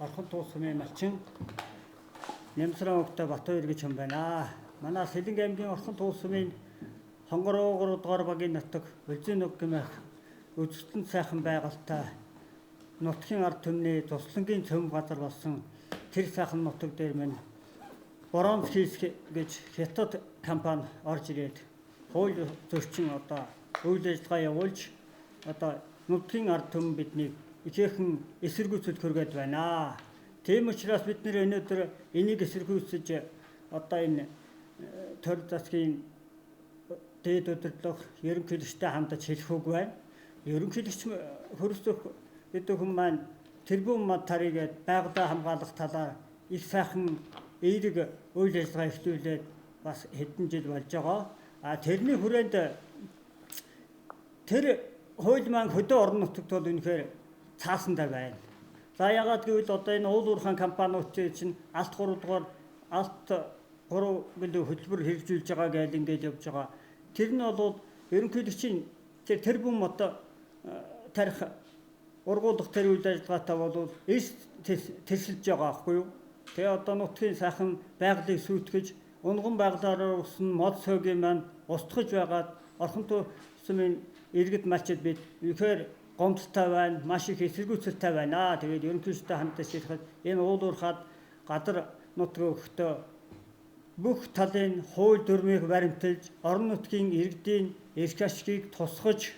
Орхон туусмын малчин Нямсран огтой Батбаяр гэж хүн байна. Манай Сэлэнг аймгийн Орхон туусмын Хонгороо 3 дугаар багийн нутаг Улзын гэмэх үзэсгэлэн сайхан байгальтай нутгийн ард түмний туслангийн цөм газар болсон тэр сайхан нутаг дээр минь Боронц хийс гэж Хятад компани орж ирээд хууль зөрчин одоо үйл ажиллагаа явуулж одоо нутгийн ард түмэн биднийг ихээхэн эсэргүүцэл хүргээд байна. Тийм учраас бид нэр өнөөдөр энийг эсэргүүцэж одоо энэ төр засгийн дээд удирдлага ерөнхийлөгчтэй хандаж хэлэх үг байна. Ерөнхийлөгч хөрсөх гэдэг хүн маань тэрбум мад тарыгээд байгалаа хамгаалах талаар их сайхан эерэг үйл ажиллагаа эхлүүлээд бас хэдэн жил болж байгаа. А тэрний хүрээнд тэр хууль маань хөдөө орон нутагт бол үнэхээр цаасандаа байна. За ягаад гэвэл одоо энэ уул уурхайн компаниуд чинь алт 3 дугаар алт 3 гэлээ хөтөлбөр хэрэгжүүлж байгаа гэж ингээд явж байгаа. Тэр нь бол ерөнхийлөгчийн тэр тэрбум одоо тарих ургуулах тэр үйл ажиллагаатай бол эрс тэрсэлж байгаа аахгүй юу? Тэгээ одоо нутгийн сайхан байгалыг сүйтгэж унган байгалаар усан мод сойгийн маань устгаж байгаад Орхон туусмын иргэд малчид бид үнэхээр гомдолтой байна, маш их эсэргүүцэлтэй байна. Тэгээд ерөнхийлөгчтэй хамтдаа шийдэхэд энэ уул уурхаад газар нутаг өгөхдөө бүх талын хууль дүрмийг баримталж, орон нутгийн иргэдийн эрх ашигыг тусгаж,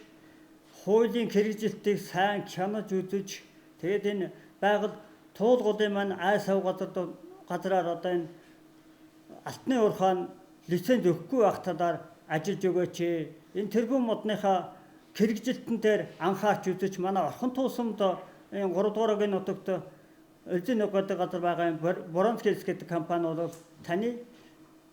хуулийн хэрэгжилтийг сайн хянаж үзэж, тэгээд энэ байгаль туул голын маань ай сав газраар одоо энэ алтны уурхаан лиценз өгөхгүй байх талаар ажиллаж өгөөч. Энэ тэрбум модныхаа хэрэгжилтэн дээр анхаарч үзэж манай Орхон туусамд энэ 3 дугаар агийн нутагт Өлзий гэдэг газар байгаа Боронц хэлс гэдэг компани бол таны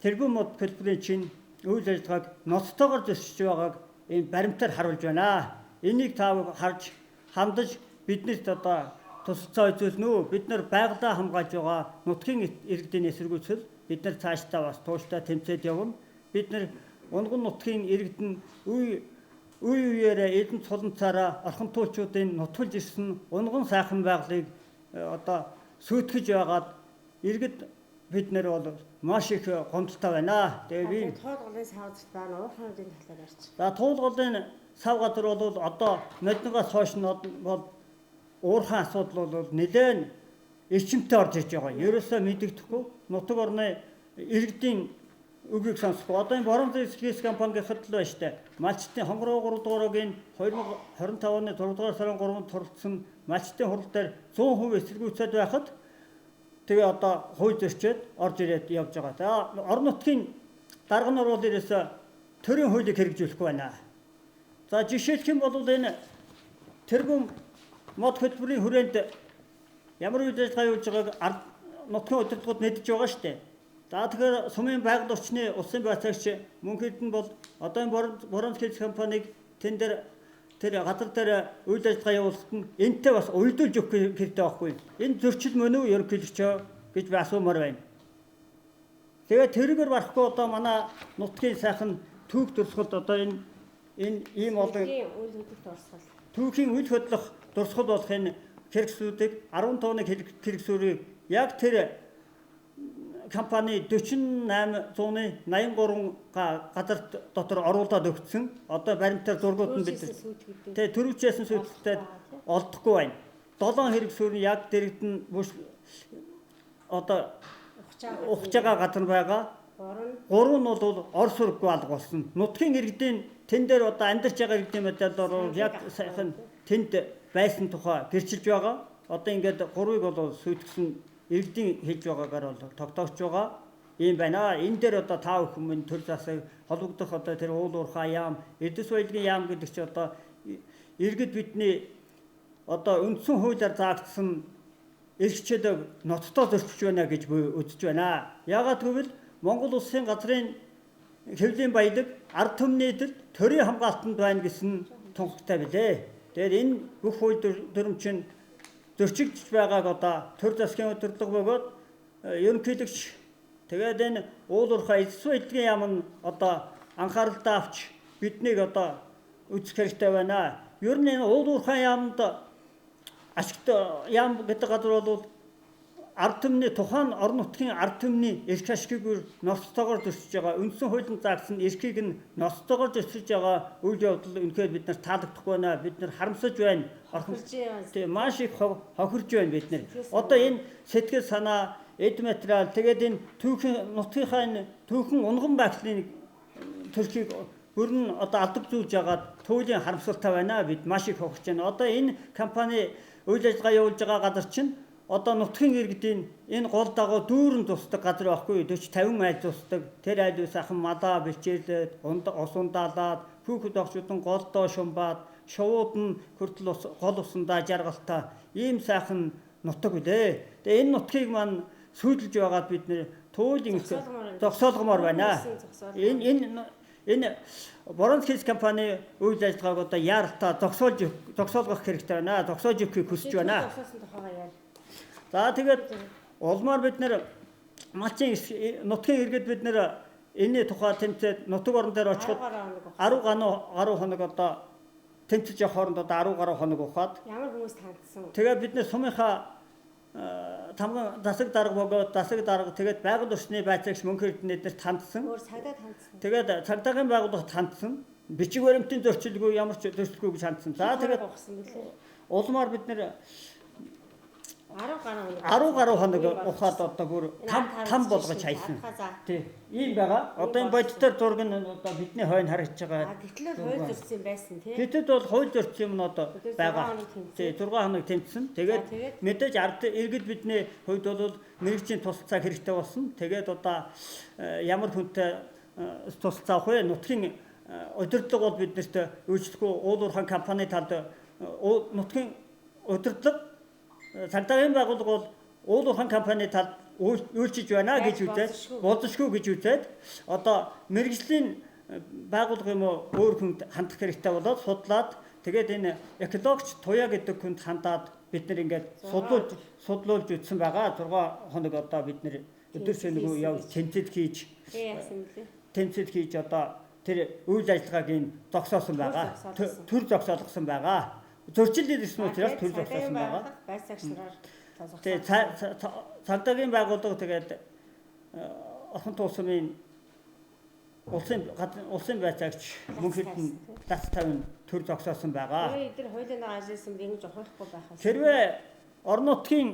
тэрбум мод төлбөрийн чинь үйл ажиллагааг ноцтойгоор зөрчиж байгааг энэ баримтаар харуулж байна. Энийг та харж хандаж биднэрт одоо тусалцаа үзүүлнэ үү? Бид нар байгалаа хамгаалж байгаа нутгийн иргэдийн эсэргүүцэл бид нар цаашдаа бас тууштай тэмцээд явна. Бид нар унган нутгийн иргэдэн үе үеэрээ эдэн цуланцаараа орхон туучуудын нутгалж ирсэн унган сайхан байгалыг одоо сүйтгэж байгаад иргэд бид нэр бол маш их гомдолтой байна. Тэгээ би туул голын сав газарт байна. Уурхаануудын талаар ярьж. За туул голын сав газар бол одоо нодногоос хойш нь бол уурхайн асуудал бол нэлээд эрчимтэй орж иж байгаа. Ерөөсөө мэдэгдэхгүй нутаг орны иргэдийн үгийг сонсохгүй. Одоо энэ Боронц хэс компани гэхэд л байна штэ. Малчтын Хонгороо 3 дугаар агийн 2025 оны 6 дугаар сарын 3-нд туралдсан малчтын хурал дээр 100% эсэргүүцээд байхад тэгээ одоо хууль зөрчөөд орж ирээд явж байгаа. За орон нутгийн дарга нар бол ерөөсөө төрийн хуулийг хэрэгжүүлэхгүй байна. За жишээлх юм бол энэ тэрбум мод хөтөлбөрийн хүрээнд ямар үйл ажиллагаа явуулж байгааг нутгийн удирдлагууд мэдж байгаа штэ. За тэгэхээр сумын байгаль орчны улсын байцаагч Мөнхөрдөн бол одоо энэ Боронц хэлс компанийг тэн дээр тэр газар дээр үйл ажиллагаа явуулахад нь энтэй бас уялдуулж өгөх хэрэгтэй байхгүй. Энэ зөрчил мөн үү ерөнхийлөгчөө гэж би асуумаар байна. Тэгээд тэргээр барахгүй одоо манай нутгийн сайхан түүх дурсгалд одоо энэ ийм олон үйл хөдлөх дурсгал. Түүхийн үйл хөдлөх дурсгал болох энэ хэрэгсүүдийг 15-ны хэрэгсүүрийг яг тэр компани 4883 газарт дотор оруулаад өгсөн. Одоо баримтаар зургууд нь бид тэгээ төрөвчээсэн сүйтэлтэй олдохгүй байна. 7 хэрэг сүр нь яг дэрэгдэн бүш одоо ухаж байгаа газар байгаа. 3 нь бол ор сүрггүй алга болсон. Нутгийн иргэдийн тэн дээр одоо амьдарч байгаа иргэдийн мэдээлэл бол яг сайхан тэнд байсан тухай гэрчилж байгаа. Одоо ингээд 3-ыг бол сүйтгэсэн иргэдийн хэлж байгаагаар бол тогтоогч байгаа ийм байна. Энэ дээр одоо та бүхэн минь төр засаг холбогдох одоо тэр уул уурхай яам, Эрдэс баялагын яам гэдэг чи одоо иргэд бидний одоо үндсэн хуулиар заагдсан эрх чөлөөг ноцтой зөрчиж байна гэж үзэж байна. Яагаад гэвэл Монгол улсын газрын хэвлийн баялаг ард түмний дэл төрийн хамгаалтанд байна гэсэн тунхагтай билээ. Тэгэхээр энэ бүх хууль дүрм чинь зөрчигдөж байгааг одоо төр засгийн удирдлага бөгөөд ерөнхийлөгч тэгээд энэ уул уурхай эзэс баялагын яам нь одоо анхааралдаа авч биднийг одоо үзэх хэрэгтэй байна. Ер нь энэ уул уурхай яамд ашигт яам гэдэг газар бол ард түмний тухайн орон нутгийн ард түмний эрх ашгийг ноцтойгоор зөрчиж байгаа, үндсэн хуулийн заагдсан эрхийг нь ноцтойгоор зөрчиж байгаа үйл явдал үнэхээр бид нар таалагдахгүй байна. Бид нар харамсаж байна. Тийм, маш их хохирж байна бид нар. Одоо энэ сэтгэл санаа, эд материал, тэгээд энэ түүхэн нутгийнхаа энэ түүхэн унган байгалийн төрхийг бүрэн одоо алдаг зүүж ягаад туйлын харамсалтай байна. Бид маш их хохирч байна. Одоо энэ компани үйл ажиллагаа явуулж байгаа газар чинь одоо нутгийн иргэдийн энэ гол дагуу дүүрэн тусдаг газар байхгүй 40 50 айл тусдаг. Тэр айл сайхан малаа бэлчээлээд, ус ундаалаад, хүүхэд огчудын голдоо шумбаад, шувууд нь хүртэл гол усандаа жаргалтай ийм сайхан нутаг үлээ. Тэгээ энэ нутгийг маань сүйдэлж байгаад бид нэр туйлын зогсоолгомоор байна. Энэ Боронц Хилс компани үйл ажиллагааг одоо яаралтай зогсоолгох хэрэгтэй байна. Зогсоож өгөхийг хүсэж байна. За тэгээд улмаар бид нэр малчин нутгийн иргэд бид нэр энэний тухай тэмцээд нутаг орон дээр очиход 10 гаруй хоног одоо тэмцэж явах хооронд одоо 10 гаруй хоног ухаад ямар хүмүүс тандсан. Тэгээд бид нэр сумынхаа тамган засаг дарга бөгөөд засаг дарга тэгээд байгаль орчны байцаагч мөнх эрдэнэ эднэрт хандсан. Өөр цагдаа хандсан. Тэгээд цагдаагийн байгууллагад хандсан. Бичиг баримтын зөрчилгүй ямар ч зөрчилгүй гэж хандсан. За тэгээд улмаар бид нэр 10 гаруй хоног ухаад одоо бүр там болгож хайсан. Тий. Ийм байгаа. Одоо энэ бодитоор зураг нь одоо бидний хойно харагдаж байгаа. Гэтэл хууль зөрчсөн байсан тий. Гэтэл бол хууль зөрчсөн юм нь одоо байгаа. Тий, 6 хоног тэмцсэн. Тэгээд мэдээж ард иргэд бидний хувьд бол мэргэжлийн тусалцаа хэрэгтэй болсон. Тэгээд одоо ямар хүнтэй тусалцаа авах вэ? Нутгийн удирдлага бол биднэрт үйлчлэхгүй уул уурхайн компани талд нутгийн удирдлага цагдаагийн байгууллага бол уул уурхайн компани талд үйлчилж байна гэж үзээд болзошгүй гэж үзээд одоо мэргэжлийн байгууллага юм уу өөр хүнд хандах хэрэгтэй болоод судлаад тэгээд энэ экологч Туяа гэдэг хүнд хандаад бид нар ингээд судлуулж үзсэн байгаа. 6 хоног одоо бид нар өдөр шөнөгүй явж тэмцэл хийж одоо тэр үйл ажиллагааг нь зогсоосон байгаа. Төр зогсоолгосон байгаа. Зөрчил ирсэн учраас төр зогсоосон байгаа. Байцаагч нараар тий, цагдаагийн байгууллага тэгээд Орхон тулсмын улсын байцаагч мөнх эрдэнэ лац 50 төр зогсоосон байгаа. Тэгээд эдгээр хуулийн дагуу ажилласан ингэж ухахгүй байхаас. Хэрвээ орон нутгийн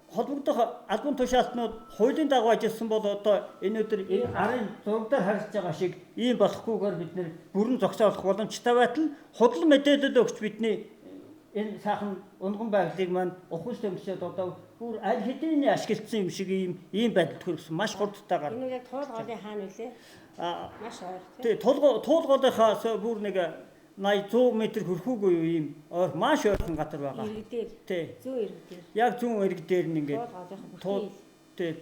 холбогдох албан тушаалтнууд хуулийн дагуу ажилласан бол одоо энэ өдөр энэ арын зураг дээр харагдж байгаа шиг ийм болохгүйгээр бид нэр бүрэн зогсоолох боломжтой байтал худал мэдээлэл өгч бидний энэ сайхан унган байгалыг маань ухаж тэмцээд одоо бүр аль хэдийн ашигласан юм шиг ийм байдалд хүрсэн маш хурдтайгаар. Энэ яг туул голын хаана вүлээ? Маш ойр тий. Туул голынхаас бүр нэг 80 100 м хөрхүүгүй ийм ойр маш ойрхон газар байгаа. Ирэг дээр. Тий. Зүүн ирэг дээр. Яг зүүн ирэг дээр нь ингээд туул тий,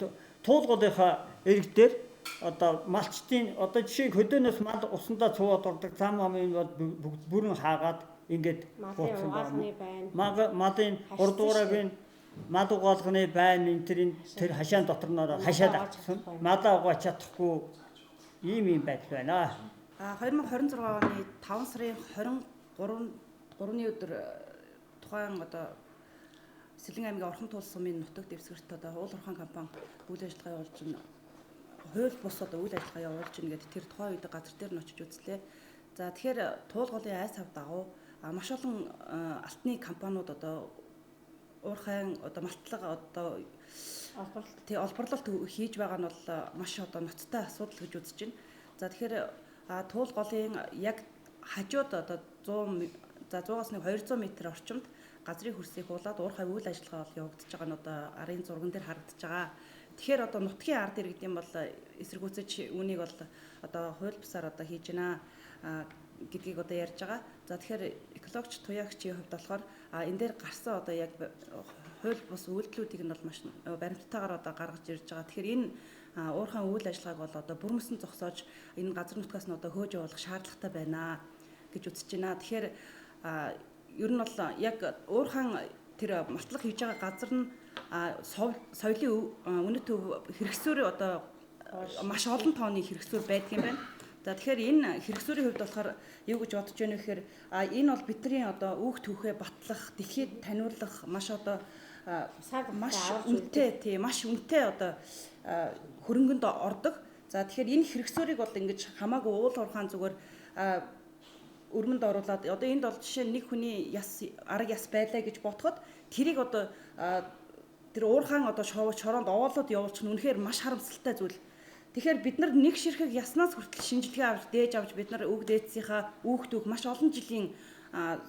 туул голынхаа ирэг дээр одоо малчдын одоо жишээ хөдөөнөөс мал усандаа цуваад ордог зам амын бол бүрэн хаагаад ингээд буцсан байна. Малын 3 дугаарагийн мал угаалганы байна энэ тэр хашаан дотор нь ороод хашаад авчихсан. Малаа угааж чадахгүй ийм байдал байна. 2026 оны 5 сарын 23-ны өдөр тухайн одоо Сэлэн аймгийн Орхон тул сумын нутаг дэвсгэрт одоо уул уурхайн компани үйл ажиллагаа явуулж байна. Хууль бус одоо үйл ажиллагаа явуулж байна гэдэг тэр тухайн үед газар дээр нь очиж үзлээ. За тэгэхээр туул голын айс хав дагуу маш олон алтны компаниуд одоо уурхайн одоо малтлага одоо олборлолт хийж байгаа нь бол маш одоо ноцтой асуудал гэж үзэж байна. За тэгэхээр туул голын яг хажууд одоо 100 за 100-аас 200 м орчимд газрын хөрсийг хуулаад уурхай үйл ажиллагаа бол явагдаж байгаа нь одоо арын зурган дээр харагдаж байгаа. Тэгэхээр одоо нутгийн ард иргэдийн бол эсэргүүцэж үүнийг бол одоо хууль бусаар одоо хийж байна гэдгийг одоо ярьж байгаа. За тэгэхээр экологч Туяагчийн хувьд болохоор энэ дээр гарсан одоо яг хууль бус үйлдэлүүдийг нь бол маш баримттайгаар одоо гаргаж ирж байгаа. Тэгэхээр энэ уурхайн үйл ажиллагааг бол одоо бүрмөсөн зогсоож энэ газар нутгаас нь одоо хөөж явуулах шаардлагатай байна гэж үзэж байна. Тэгэхээр ер нь бол яг уурхайн тэр малтлага хийж байгаа газар нь соёлын үнэт төв хэрэгсүүр одоо маш олон тооны хэрэгсүүр байдаг юм байна. За тэгэхээр энэ хэрэгсүүрийн хувьд болохоор юу гэж бодож байна вэ гэхээр энэ бол бидний одоо үүх түүхээ батлах, дэлхийд таниулах маш одоо маш үнэтэй тий маш үнэтэй одоо хөрөнгөнд ордог. За тэгэхээр энэ хэрэгсвэрийг бол ингэж хамаагүй уул уурхаан зүгээр өрмөнд оруулаад одоо энд бол жишээ нь нэг хүний яс арга яс байлаа гэж бодоход тэрийг одоо тэр уурхаан одоо шороонд овоолоод явуулчих нь үнэхээр маш харамсалтай зүйл. Тэгэхээр бид нар нэг ширхэг яснаас хүртэл шинжилгээ авч дээж авч бид нар өг дээдсийнхаа үүхтүүх маш олон жилийн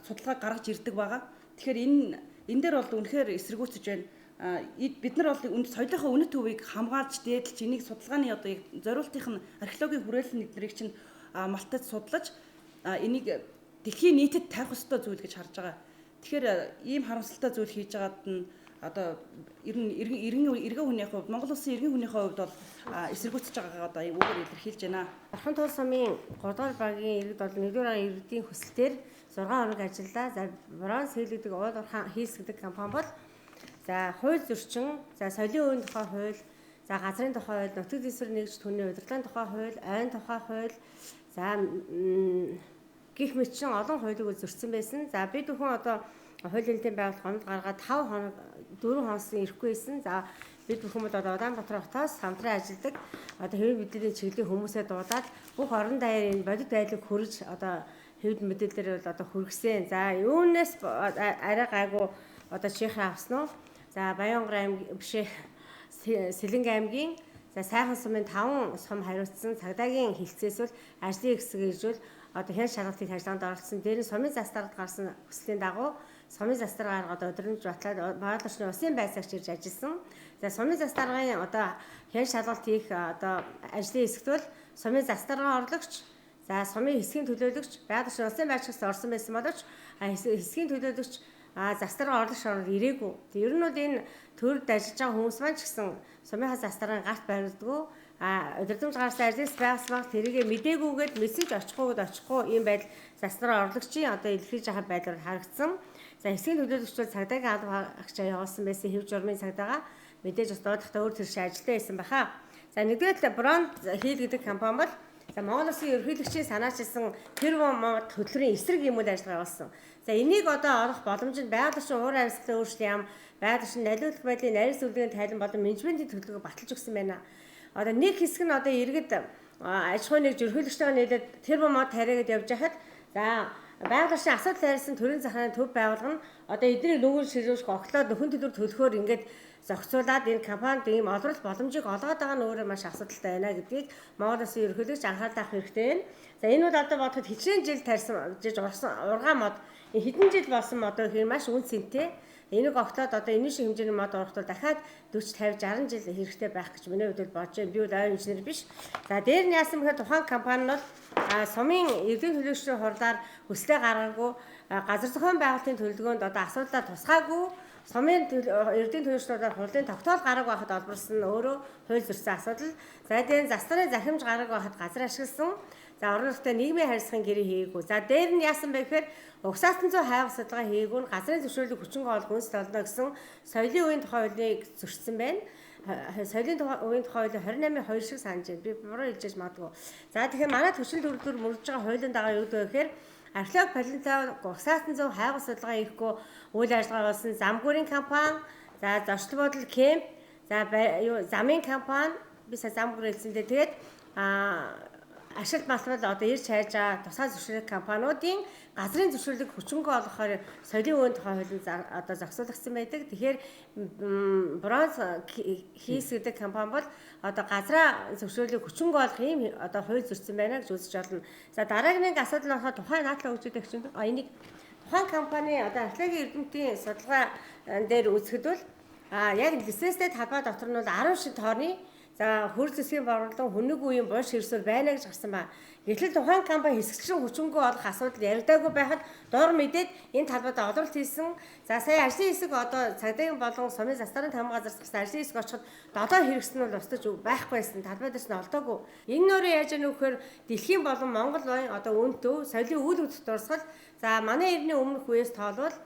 судалгаа гаргаж ирдэг байгаа. Тэгэхээр энэ дээр бол үнэхээр эсэргүүцэж байна. Бид нар бол соёлынхоо үнэт төвийг хамгаалж дээдэлж энийг судалгааны одоо зориултынх нь археологийн хүрээлэн эднэрийг чинь малтаж судлаж энийг дэлхийн нийтэд тавих ёстой зүйл гэж харж байгаа. Тэгэхээр ийм харамсалтай зүйл хийж байгаад нь одоо ер нь иргэн хүний хувьд Монгол улсын иргэн хүнийхээ хувьд бол эсэргүүцэж байгаагаа одоо үүгээр илэрхийлж байна. Орхон туул сумын 3 дугаар багийн иргэд бол 1-р иргэдийн хүсэлтээр 6 хоног ажиллаа. За бронз хийлгэдэг уул уурхаан хийсгэдэг компани бол за хууль зөрчин, за соёлын үеийн тухай хууль, за газрын тухай хууль, нутаг дэвсгэр нэгж түүний удирдлагын тухай хууль, ойн тухай хууль, за гих мэтчин олон хуулийг зөрчсөн байсан. За бид бүхэн одоо хуулийн нээлтийн байгууллага гомдол гаргаад 5 хоног 4 хоносон ирэхгүй байсан. За бид бүхэн бол одоо Улаанбаатар хотоос хамтран ажилладаг одоо хэвийн мэдээллийн чиглэлийн хүмүүсээ дуудаад бүх орон даяар энэ бодит байдлыг хүргэж одоо хэвд мэдээлэлээр бол одоо хүргэсэн. За юунаас арай гайгүй одоо чихэр авсан уу? За Баянгар аймаг биш Сэлэнг аймгийн за Сайхан сумын 5 сум хариуцсан цагдаагийн хилцээс бол ажлын хэсэг иржүүл одоо хян шалгалтыг ажиллагаанд оролцсон. Дээр нь сумын зас даргад гарсан хүслийн дагуу сумын зас даргаар одоо өдрөмж батлаад Монгол орчны усын байцаагч ирж ажилласан. За сумын зас даргын одоо хян шалгалт хийх одоо ажлын хэсэгт бол сумын зас даргын орлогч, за сумын хэсгийн төлөөлөгч, байгаль орчны улсын байцаагч орсон байсан боловч хэсгийн төлөөлөгч зас даргын орлогч орол ирээгүй. Ер нь бол энэ төрд ажиллаж байгаа хүмүүс маань ч гэсэн сумынхаа зас даргын гарт баригддаггүй. Удирдамж гарсан ажлаас байгсан баг тэрийгэ мэдээгүйгээд мэдсэн ч очихгүйгээд очихгүй ийм байдал зас даргын орлогчийн одоо илэрхийлж байгаа байдлаар харагдсан. За хэсгийн төлөөлөгч бол цагдаагийн алба агчаа явуулсан байсан хэв журмын цагдаагаа мэдээж бас дуудахтаа өөр төрш ажилтаа байсан баха. За нэгдүгээр бронз хийл гэдэг компани бол за Монгол улсын ерөнхийлөгчийн санаачилсан тэр мод хөтөлбөрийн эсрэг юм үйл ажиллагаа явуулсан. За энийг одоо олох боломж нь байгаль орчин уур амьсгалын өөрчлөлтийн яам, байгаль орчин налиулах байдлын нарийн сүлжээний тайлан болон менежментийн төлөвлөгөө баталж өгсөн байна. Одоо нэг хэсэг нь одоо иргэд аж ахуйн нэг ерөнхийлөгчтэйгээ нийлээд тэр мод тариагаад явж байхад за байгаль орчин асуудал хайрсан төрийн захиргааны төв байгууллага нь одоо эднийг нүгэн ширүүших оглоод нөхөн төлөөр төлөхөөр ингээд зохицуулаад энэ компанид ийм олрол боломжийг олгоод байгаа нь өөрөө маш асуудалтай байна гэдгийг Монгол улсын ерөнхийлөгч анхаарал авах хэрэгтэй байна. За энэ бол одоо бодоход хичнээн жил тарьсан жиж урсан ургаан мод хэдэн жил болсон модоо хэр маш үн цэнтэй. Энийг огтлоод одоо энэ шиг хэмжээний мод урахтал дахиад 40 50 60 жил хэрэгтэй байх гэж миний хувьд бодож байна. Би бол оюун инженер биш. За дээр нь яасан бэхээр тухайн компани нь бол сумын иргэн төлөөлөгчдийн хурлаар хүслээ гаргаагүй, газар зохион байгуулалтын төлөвлөгөөнд одоо асуудлаа тусгаагүй, сумын эрдийн төлөөлөгчдөөр хурлын тогтоол гараагүй байхад олборлсон нь өөрөө хууль зөрчсөн асуудал. За дээр нь застарын захимж гараагүй байхад газар ашигласан. За орон нутгийн нийгмийн харилцагын гэрээ хийгээгүй. За дээр нь яасан бэ гэхээр угсаалтан зүй хайх судалгаа хийгээгүй нь газрын зөвшөөрлийг хүчингүй олох үндэс олно гэсэн соёлын үеийн тухай хуулийг зөрчсөн байна. Соёлын үеийн тухай хуулийн 28-ийн 2 шиг санаж байна. Би буруу хэлж яж магадгүй. За тэгэхээр манай төшин төвлөр мөрөж байгаа хуулийн дагуу юу гэдэг вэ гэхээр археолог палеонтолог угсаалтан зүй хайх судалгаа хийхгүй үйл ажиллагаа болсон замгүрийн компани, за зочдол бодол кемп, за юу замын компани би сая замгүр хэлсэн дээ. Тэгээд ашиг малтбал одоо ирж хайж байгаа тусгай зөвшөөрлөх компаниудын газрын зөвшөөрлийг хүчингүй олгохоор соёлын үеийн тухай хуулийн одоо зохицуулагдсан байдаг. Тэгэхээр бронз хийс гэдэг компани бол одоо газраа зөвшөөрлийг хүчингүй олох ийм одоо хууль зөрчсөн байна гэж үзэж болно. За дараагийн нэг асуудал нь болохоор тухайн наадлаа хөгжүүлэх чинь энийг тухайн компани одоо археологийн эрдэмтдийн судалгаа дээр үзэхэд бол яг лицензтэй талбай дотор нь бол 10 шин тооны за хөрс зэсгийн борлон хүнэг үеийн булш хэрсүүр байна гэж гарсан ба. Гэтэл тухайн компани хэсэгчлэн хүчингүй олох асуудал яригдаагүй байхад дор мэдээд энэ талбайд олролт хийсэн. За сая ажлын хэсэг одоо цагдаагийн болон сумын застарын там газар гарсан ажлын хэсэг очиход 7 хэрэгсэн нь бол устж байхгүй байсан. Талбай дээрс нь олдоогүй. Энэ нөрөө яаж яах вэ гэхээр дэлхийн болон Монгол одоо үнэтэй соёлын үйл хөдлөх дурсгал за манай эртний өмнөх үеэс тоолвол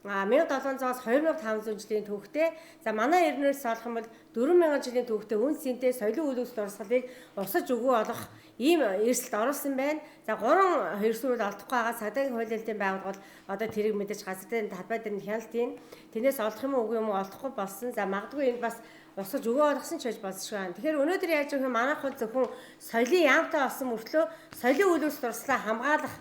1700-аас 2500 жилийн түүхтэй. За манай эрнээс олох юм бол 4000 жилийн түүхтэй үн цэнтэй соёлын үйл үзэл дурсгалыг усаж өгөө олох ийм эрсдэлд оруулсан байна. За 3 хэрсүүл олдохгүй байгаа цагдаагийн хуулиэлтийн байгууллага бол одоо тэрийг мэдээж газрын талбай дээр нь хяналт хийн. Тэрнээс олдох юм уу үгүй юм уу олдохгүй болсон. За магадгүй энэ бас усаж өгөө олгосон ч байж болзошгүй байна. Тэгэхээр өнөөдөр яаж вэ? Манайх бол зөвхөн соёлын яамтай болсон мөртлөө соёлын үйл үзэл дурсгалаа хамгаалах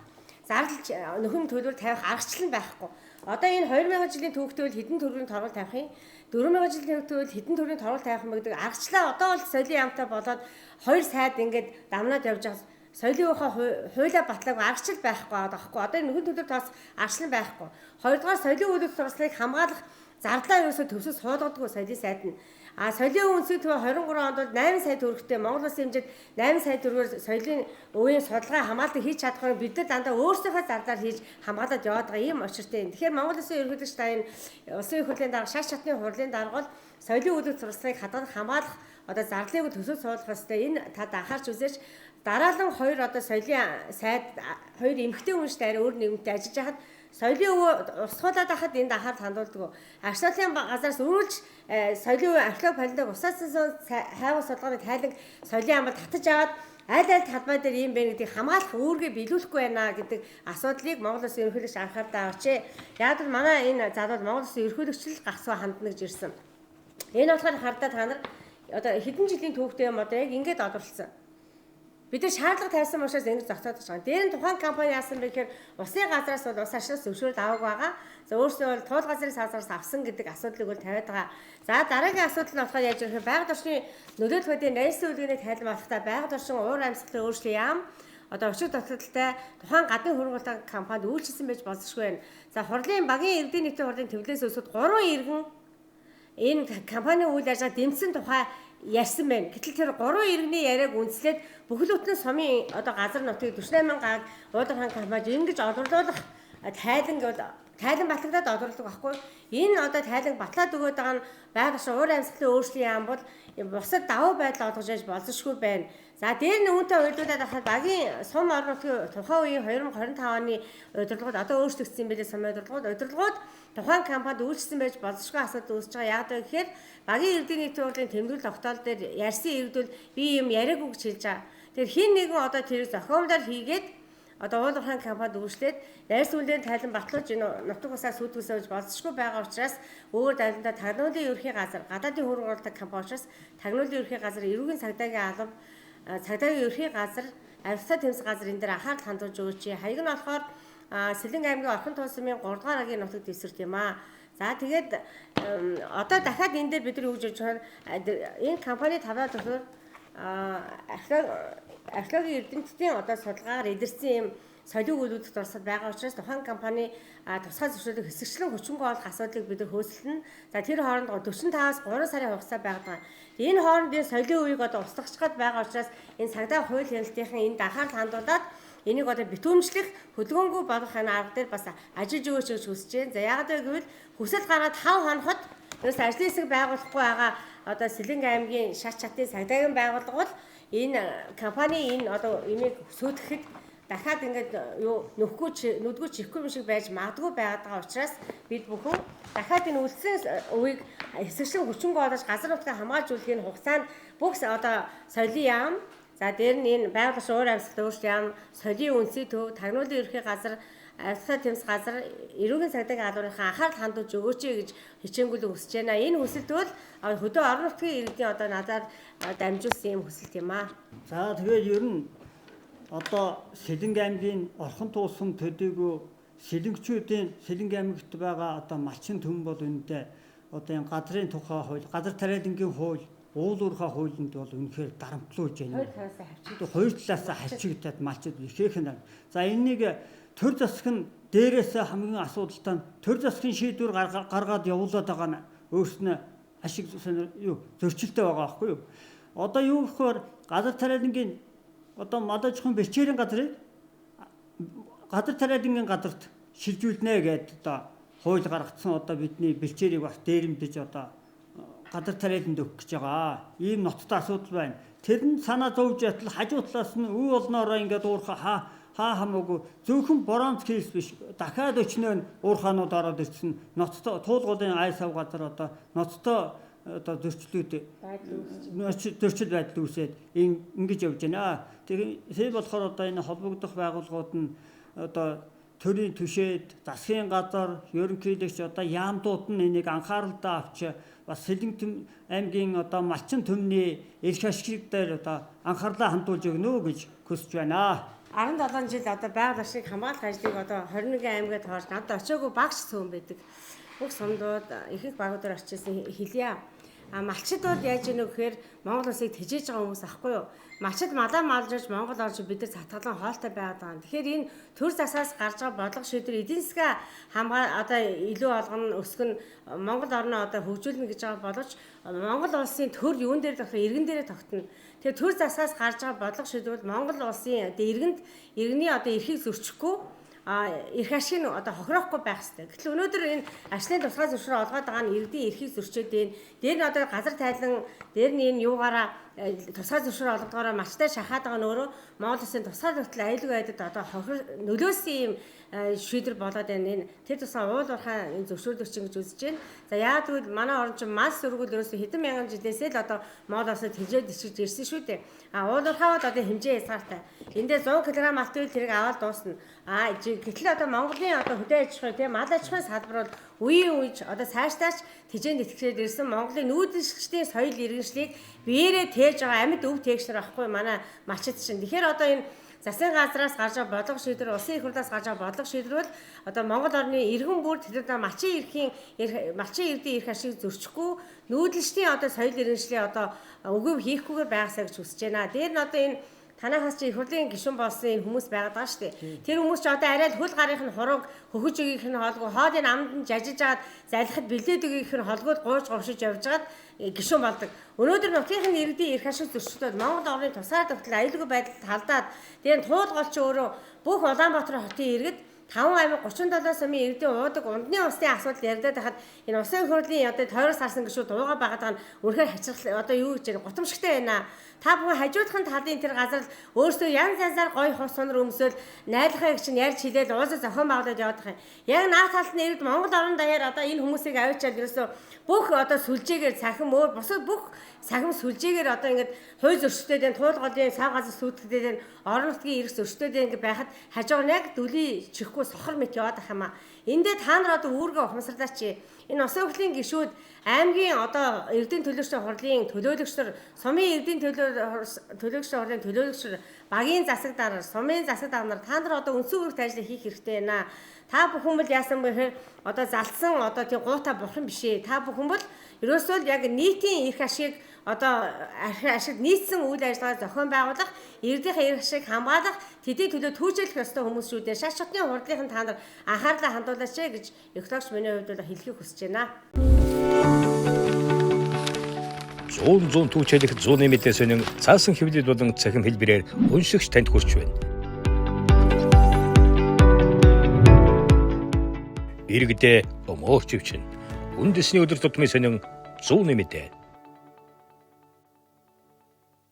зардал нөхөн төлбөр тавих аргачлал нь байхгүй. Одоо энэ 2000 жилийн түүхтэй бол хэдэн төгрөгийн торгол тавих юм? 4000 жилийн түүхтэй бол хэдэн төгрөгийн торгол тавих юм гэдэг аргачлаа одоо бол соёлын яамтай болоод хоёр сайд ингээд дамнаад явж байгаа. Соёлын ухаан хуулиа батлаагүй аргачлал байхгүй байгаа байхгүй. Одоо энэ нөхөн төлбөр тоос аргачлал байхгүй. Хоёрдугаар соёлын үйл үзэл дурсгалыг хамгаалах зардлаа ерөөсөө төвсөс суулгадаггүй соёлын сайд нь. А соёлын үндэсний төв 23 онд бол 8 сая төгрөгтэй Монгол Улсын хэмжээнд 8 сая төгрөгөөр соёлын өвийн судалгаа хамгаалалтыг хийж чадахгүй бид нар дандаа өөрсдийнхөө зардлаар хийж хамгаалаад яваад байгаа ийм учиртай юм. Тэгэхээр Монгол Улсын ерөнхийлөгч та энэ улсын их хурлын дарга шаш шатны хурлын дарга бол соёлын үйл сурталчилгааг хадгалах хамгаалах одоо зардлыг төсөв суулгах ёстой. Энэ тад анхаарч үзээч. Дараалан хоёр одоо соёлын сайд хоёр эмэгтэй хүн шүү дээ өөр нэгэнтэй ажиллаж байхад соёлын өвөө усгуулаад байхад энд анхаарал хандуулдаг. Археологийн газараас өрүүлж соёлын өвөө археолог палеонтолог усаасан хайгуу судалгааны тайлан соёлын амбал татаж аваад аль аль талбай дээр ийм байна гэдгийг хамгаалах үүргээ биелүүлэхгүй байна гэдэг асуудлыг Монгол Улсын ерөнхийлөгч анхаарлаа авчээ. Яг л манай энэ залуу Монгол Улсын ерөнхийлөгч л гагцхүү хандна гэж ирсэн. Энэ болохоор хардаа та нар одоо хэдэн жилийн түүхтэй юм одоо яг ингэж олруулсан. Бид нар шаардлага тавьсан учраас ингэж зогсоод байгаа. Дээр нь тухайн компани яасан бэ гэхээр усын газраас бол ус ашраас зөвшөөрөл аваагүй байгаа. За өөрсдөө бол туул газрын сазраас авсан гэдэг асуудлыг бол тавиад байгаа. За дараагийн асуудал нь болохоор яаж вэ гэхээр байгаль орчны нөлөөлөх байдгийн найсан үлгэний тайлан болохтой байгаль орчин уур амьсгалын өөрчлөлт яам одоо өчиг дутагдaltaй тухайн гадны хөрөнгө компанид үйлчилсэн байж болзошгүй байна. За хурлын багийн иргэдийн нийтийн хурлын төвлөөс өсөд 3 иргэн энэ компанийн үйл ажиллагаа дэмжсэн тухай ярьсан байна. Гэтэл тэр 3 иргэний яриаг үндэслээд бүхэл бүтэн сумын одоо газар нутгийг 48 гааг уулын компани ингэж олруулах тайлан бол тайлан батлагдаад олруулдаг байхгүй. Энэ одоо тайлан батлаад өгөөд байгаа нь байгаль уур амьсгалын өөрчлөлийн яам бол бусад давуу байдал олгож яж болзошгүй байна. За дээр нь үүнтэй уялдуулаад байхад багийн сум орон нутгийн тухайн үеийн 2025 оны удирдлагууд одоо өөрчлөгдсөн юм билээ сумын удирдлагууд тухайн компанид үйлчилсэн байж болзошгүй асуудал үүсэж байгаа. Яг гэхээр багийн иргэдийн нийтийн хурлын тэмдэглэл тогтоол дээр ярьсан иргэдүүл би юм яриаггүй гэж хэлж байгаа. Тэгэхээр хин нэгэн одоо тэрийг зохиомлоор хийгээд одоо уулын компанид үйлчлээд найрс үлдэн тайлан батлуулж энэ нутаг усаа сүйтгэсээ гэж болзошгүй байгаа учраас өөр дайландаа тагнуулын ерхий газар гадаадын хөрөнгө оруулалт компани учраас тагнуулын ерхий газар эрүүгийн цагдаагийн алба цагдаагийн ерхий газар авьяастай тэмцэх газар энэ дээр анхаарал хандуулж өгөөч. Хаяг нь болохоор Сэлэнг аймгийн Орхон тулсмын 3 дугаар агийн нутаг дэвсгэрт юм аа. За тэгээд одоо дахиад энэ дээр бид нар юу гэж бодож байгаа энэ компани таваа төхөр археологийн эрдэмтдийн одоо судалгаагаар илэрсэн юм соёлын үйлдвэрлэлд дурсаад байгаа учраас тухайн компани тусгай зөвшөөрлийг хэсэгчлэн хүчингү олох асуудлыг бид нар хөөцөлнө. За тэр хооронд 45-аас 3 сарын хугацаа байдаг. Энэ хооронд энэ соёлын үеийг одоо устгах гээд байгаа учраас энэ цагдаа хууль хяналтынхан энд анхаарал хандуулад энийг одоо битүүмжлэх хөдөлгөөнгүй болгох энэ арга дээр бас ажиллаж өгөөч гэж хүсэж байна. За яагаад вэ гэвэл хүсэл гараад 5 хоноход ерөөс ажлын хэсэг байгуулахгүй байгаа одоо Сэлэнг аймгийн шат чатын цагдаагийн байгууллага бол энэ компани энэ одоо имийг сүйтгэхэд дахиад ингээд юу нөхгүй нүдгүй чихгүй юм шиг байж магадгүй байгаад байгаа учраас бид бүхэн дахиад энэ үлдсэн үеийг хэсэгчлэн хүчингү олгож газар нутгаа хамгаалж үлдэхийн хугацаанд бүх одоо соёлын яам за дээр нь энэ байгаль уур амьсгалын өөрчлөлт яам соёлын үндэсний төв тагнуулын ерхий газар авьяастай тэмцэх газар эрүүгийн цагдаагийн албаныхаа анхаарал хандуулж өгөөч гэж хичээнгүйлэн хүсэж байна. Энэ хүсэлт бол хөдөө орон нутгийн иргэдийн одоо надаар дамжуулсан юм хүсэлт юм аа. За тэгээд ер нь одоо Сэлэнг аймгийн Орхон тулсам төдийгүй сэлэнгчүүдийн Сэлэнг аймагт байгаа одоо малчин төм бол үүндээ одоо энэ газрын тухай хууль, газар тариалангийн хууль, уул уурхай хуулинд бол үнэхээр дарамтлуулж байна. Хоёр талаасаа хавчигдаад малчид ихээхэн дарам. За энэнийг төр засаг нь дээрээсээ хамгийн асуудалтай нь төр засгийн шийдвэр гаргаад явуулаад байгаа нь өөрснөө ашиг юу зөрчилтэй байгаа байхгүй юу? Одоо юу гэхээр газар тариалангийн одоо модожхон бэлчээрийн газрыг газар тариалангийн газарт шилжүүлнэ гэдээ одоо хууль гаргацсан. Одоо бидний бэлчээрийг бас дээрэмдэж одоо газар тариаланд өгөх гэж байгаа. Ийм ноцтой асуудал байна. Тэр нь санаа зовж ятал хажуу талаас нь үе олноороо ингээд уурхаа Хаа хамаагүй зөвхөн бронз кейс биш, дахиад өчнөө уурхаанууд ороод ирсэн, ноцтой туулгуулын ай сав газар одоо ноцтой одоо зөрчлүүд зөрчил байдал үүсээд ингэж явж байна. Тэгэхээр болохоор одоо энэ холбогдох байгууллагууд нь одоо төрийн түшээд, засгийн газар, ерөнхийлөгч одоо яамдууд нь энийг анхааралдаа авч бас Сэлэнг аймгийн одоо малчин түмний эрх ашиг дээр одоо анхаарлаа хандуулж өгнө гэж хүсэж байна. 17 жил одоо байгаль орчныг хамгаалах ажлыг одоо 21 аймагт тоож надад очиагүй багш цөөн байдаг. Бүх сумдууд ихэнх багуудаар очижсэн хэлье. А малчид бол яаж ийнө гэхээр Монгол улсыг тэжээж байгаа хүмүүс ахгүй юу? Малчид малаа малжиж Монгол орж бид нар цатгалан хоолтой байгаад байгаа. Тэгэхээр энэ төр засаас гарч байгаа бодлого шийдвэр эдийн засгаа хамгаа одоо илүү олгоно, өсгөн Монгол орноо одоо хөгжүүлнэ гэж байгаа боловч Монгол улсын төр юун дээр тогтох, иргэн дээрээ тогтно. Тэгэхээр төр засаас гарч байгаа бодлого шийдвэр Монгол улсын одоо иргэнд иргэний одоо эрхийг зөрчихгүй, эрх ашиг нь одоо хохироохгүй байх хэрэгтэй. Гэтэл өнөөдөр энэ ажлын тусгай зөвшөөрөл олгоод байгаа нь иргэдийн эрхийг зөрчөөд байна. Дээр нь одоо газар тайлан, дээр нь энэ юугаараа тусгай зөвшөөрөл олгодгоороо мачтай шахаад байгаа нь өөрөө Монгол улсын тусгай зөвшөөрөл аюулгүй байдалд одоо хохир нөлөөсөн юм шийдвэр болоод байна. Энэ тэр тусгай уул уурхай энэ зөвшөөрлөгч гэж үзэж байна. За яагаад гэвэл манай орн чинь мас өргөл ерөөсөө хэдэн мянган жилээсээ л одоо Монгол улсад хэмжээд ичиж ирсэн шүү дээ. А уул уурхай бол одоо хэмжээ хязгаартай. Эндээ 100 кг алт үйл тэрийг аваад дуусна. А гэтэл одоо Монголын одоо хөдөө аж ахуй тийм мал аж ахуйн салбар бол үеийн үеж одоо цаашдаач тэжээнд итгэжээд ирсэн Монголын нүүдэлчдийн соёл иргэншлийг биеэрээ тээж байгаа амьд өв тээгч нар ахгүй манай малчид чинь. Тэгэхээр одоо энэ засгийн газраас гарч байгаа бодлого шийдвэр, улсын их хурлаас гарч байгаа бодлого шийдвэр бол одоо Монгол орны иргэн бүр тэр одоо малчин эрхийн малчин иргэдийн эрх ашиг зөрчихгүй нүүдэлчдийн одоо соёл иргэншлийн одоо үгүй хийхгүйгээр байгаасаа гэж хүсэж байна. Дээр нь одоо энэ танахаас чи их хурлын гишүүн болсон энэ хүмүүс байгаад байгаа шүү дээ. Тэр хүмүүс ч одоо арай л хөл гарын нь хурууг хөхөж өгөх нь хоолгүй, хоолыг амд нь жажиж агаад залхихад бэлдээд өгөх нь холгууд гууж говшиж явж хагаад гишүүн болдог. Өнөөдөр нутгийн нь иргэдийн эрх ашиг зөрчилдөд Монгол орны тусгаар тогтол аюулгүй байдалд халдаад тэгээ туулгол чи өөрөө бүх Улаанбаатар хотын иргэд 5 аймаг 37 сумын иргэдийн уудаг ундны усны асуудал яригдаад байхад энэ усын их хурлын одоо тойроос харсан гişүүд дуугаа байгаад байгаа нь үнэхээр хачирхал одоо юу гэж байна, гутамшигтай байна. Та бүхэн хажуудахын талын тэр газар л өөрсдөө янз янзаар гоё хос сонор өмсөөл найрлахыг чинь ярьж хилээл уулзаа зохион байгуулад яваад байгаа юм. Яг наад талд нь иргэд Монгол орон даяар одоо энэ хүмүүсийг авчиад ерөөсөө бүх одоо сүлжээгээр цахим өөр бусад бүх цахим сүлжээгээр одоо ингээд хууль зөрчилдөд энэ туулголын сав газар сүйтгэдэг энэ орон нутгийн эрх зөрчилдөд ингээд байхад хажуугаар яг дүлий чихгүй сохор мэт яваад ах юм а. Эндээ та нар одоо үүргээ ухамсарлаач. Энэ усын хурлын гишүүд аймгийн одоо эрдийн төлөөлөгчдийн хурлын төлөөлөгч нар, сумын эрдийн төлөөлөгчдийн хурлын төлөөлөгч нар, багийн засаг дарга, сумын засаг дарга нар та нар одоо үндсэн үүрэгт ажлыг хийх хэрэгтэй байна. Та бүхэн бол яасан бэ гэхээр одоо залсан одоо тийм гуута бурхан биш ээ. Та бүхэн бол ерөөсөө л яг нийтийн эрх ашиг одоо ашиг нийцсэн үйл ажиллагаа зохион байгуулах, иргэдийн эрх ашиг хамгаалах, тэдний төлөө түүжээлэх ёстой хүмүүс шүү дээ. Шаш шатны хурлынхан та нар анхаарлаа хандуулаач гэж экологч миний хувьд бол хэлхийг хүсэж байна. 100 түүчээлэх зууны мэдээ сонин цаасан хэвлэл болон цахим хэлбэрээр уншигч танд хүрч байна. Иргэдээ өмөөрч өвчин. Үндэсний өдөр тутмын сонин зууны мэдээ.